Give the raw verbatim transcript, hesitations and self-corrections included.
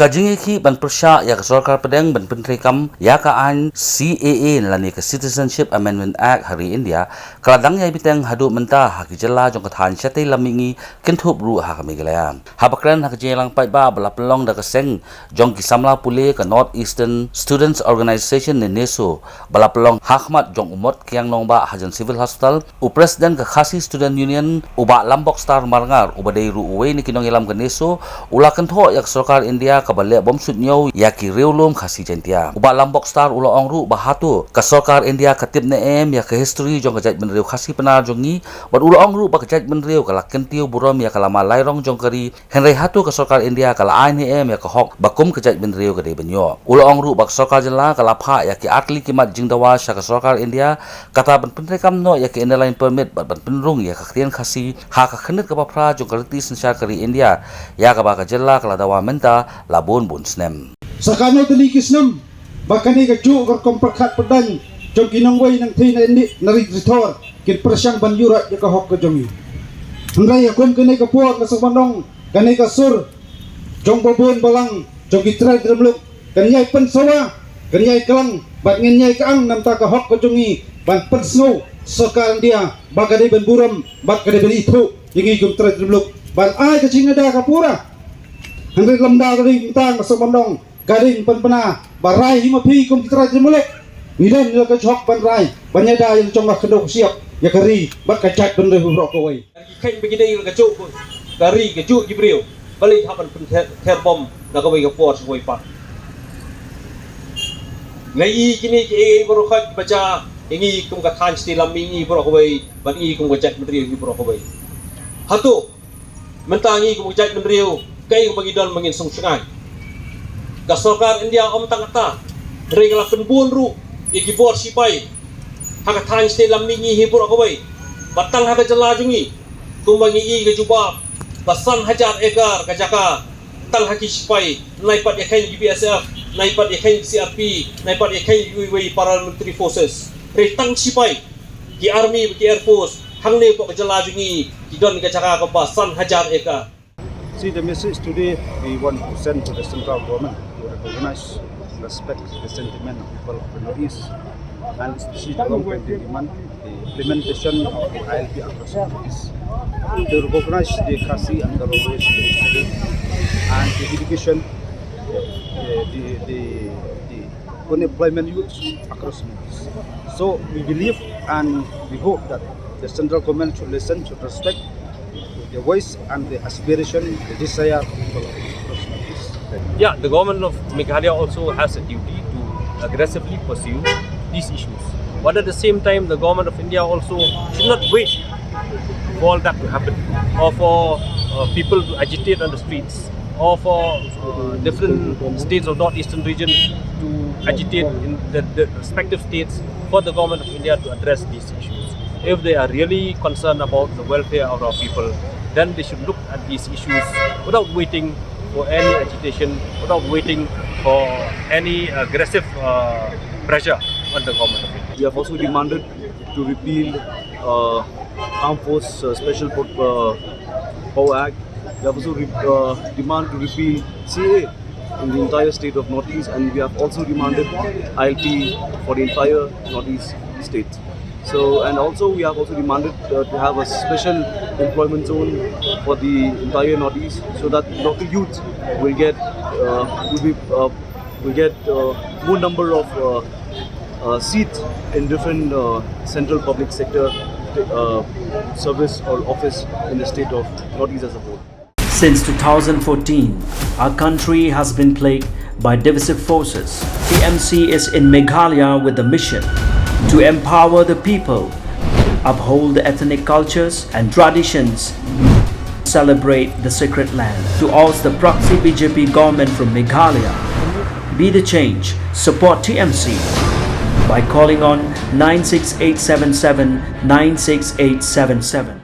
Ka jingïakhih ban pyrshah ïa ka sorkar pdeng ban pyntreikam ïa ka aiñ C A A lane ka Citizenship Amendment Act ha ri India ka la dang ïai bteng haduh mynta ha ki jylla jong ka thaiñ shatei lam mihngi, kynthup ruh ha ka Meghalaya. Haba kren ha ka jingïalang paidbah ba la pynlong da ka seng jong ki samla pule ka North Eastern Students Organisation ne NESO, ba la pynlong ha khmat jong u Mot Kiang Nangbah hajan Civil Hospital, u President ka Khasi Student Union, u Bah Lambokstar Marngar, uba dei ruh uwei na ki nongïalam ka NESO, u la kynthoh ïa ka sorkar India kaba leh bym suidñiew ïa ki riewlum Khasi Jaiñtia. U Bah Lambokstar u la ong ruh ba hato ka sorkar India ka tip ne em ïa ka history jong ka jaitbynriew Khasi Pnar jong ngi, bad u la ong ruh ba ka jaitbynriew ka la kyntiew burom ïa ka lama lairong jong ka ri, hynrei hato ka sorkar India ka la ai ne em ïa ka hok ba kum ka jaitbynriew ka dei ban ïoh. U la ong ruh ba ka sorkar jylla ka la phah ïa ki artylli ki mat jingdawa sha ka sorkar India, kata ban pyntreikam noh ïa ka Inner Line Permit bad ban pynrung ïa ka ktien Khasi ha ka khyrnit kaba phra jong ka riti synshar ka ri India, ïa kaba ka jylla ka la dawa mynta la bun bun snem. Sa kano tylli ki snem ba kane kajuh ka rukom pyrkhat pyrdaiñ jong ki nongwei nongthei na India na ri Ri Thor kin pyrshang ban ïuh rat ïa ka hok ka jong ngi. Hynrei ha kum kane ka por nga sngewbha ban ong, kane ka sur jong ba bun balang jong ki trai trai muluk kan ïai pynsawa, kan ïai klang bad ngin ïai kyang namar ka hok ka jong ngi ban pynsngew sorkar India ba ka dei ban burom bad ka dei ban ithuh ïa ngi kum trai trai muluk ban ai ka jingada ka pura. Hynrei lymda ka dei mynta nga sngewbha ban ong, ka dei ban pynbna ba rai hi ma phi kum ki trai trai muluk. Ngi don ïa ka hok ban rai ban ïada ïa la jong ka khyndew ka shyiap ïa ka ri bad ka jaitbynriew baroh kawei. Ki kheiñ ba ki dei la kajuh ka ri kajuh ki briew. Balei hap ban pynther bom na kawei ka por sha kawei pat? Nga i kine kiei baroh ka ba jia ïa ngi kum ka thaiñ shatei lam mihngi baroh kawei bad ngi kum ka jaitbynriew ngi baroh kawei. Hato mynta ngi kum ka jaitbynriew kaei kaba ngi don ba ngin sngewsynei? Ka sorkar India ym tang kata, hynrei ka la pynbun ruh ïa ki bor shipai ha ka thaiñ shatei lam mihngi hi baroh kawei. Bad tang ha ka jylla jong ngi, kumba ngi i ka jubab, ba san hajar acre ka jaka tang ha ki shipai, nai pat ïa kheiñ ki B S F, nai pat ïa kheiñ ki C R P, nai pat ïa kheiñ kiwei kiwei paramilitary forces. Hynrei tang shipai, ki army, ki air force hangne hapoh ka jylla jong ngi ki don ka jaka kumba san hajar acre. See the message today we want to send to the central government to recognize, respect the sentiment of people of the Northeast, and especially the long-pending demand, the implementation of the I L P across the Northeast. To recognize the Khasi and Garo history and the education, the, the, the, the unemployment youth across the Northeast. So we believe and we hope that the central government should listen, should respect the voice and the aspiration, the desire of people of Northeast. Yeah, the government of Meghalaya also has a duty to aggressively pursue these issues. But at the same time, the government of India also should not wait for all that to happen, or for uh, people to agitate on the streets, or for uh, different states of northeastern region to agitate in the, the respective states for the government of India to address these issues. If they are really concerned about the welfare of our people, then they should look at these issues without waiting for any agitation, without waiting for any aggressive uh, pressure on the government of India. We have also demanded to repeal uh, Armed Force uh, Special Pro- uh, Power Act. We have also re- uh, demand to repeal C A A in the entire state of Northeast, and we have also demanded I L P for the entire Northeast state. So, and also we have also demanded uh, to have a special employment zone for the entire Northeast, so that local youth will get uh, will be uh, will get uh, more number of uh, uh, seats in different uh, central public sector uh, service or office in the state of Northeast as a whole. Since two thousand fourteen, our country has been plagued by divisive forces. T M C is in Meghalaya with the mission to empower the people, uphold the ethnic cultures and traditions, celebrate the sacred land. To oust the proxy B J P government from Meghalaya, be the change, support T M C by calling on nine six eight seven seven nine six eight seven seven.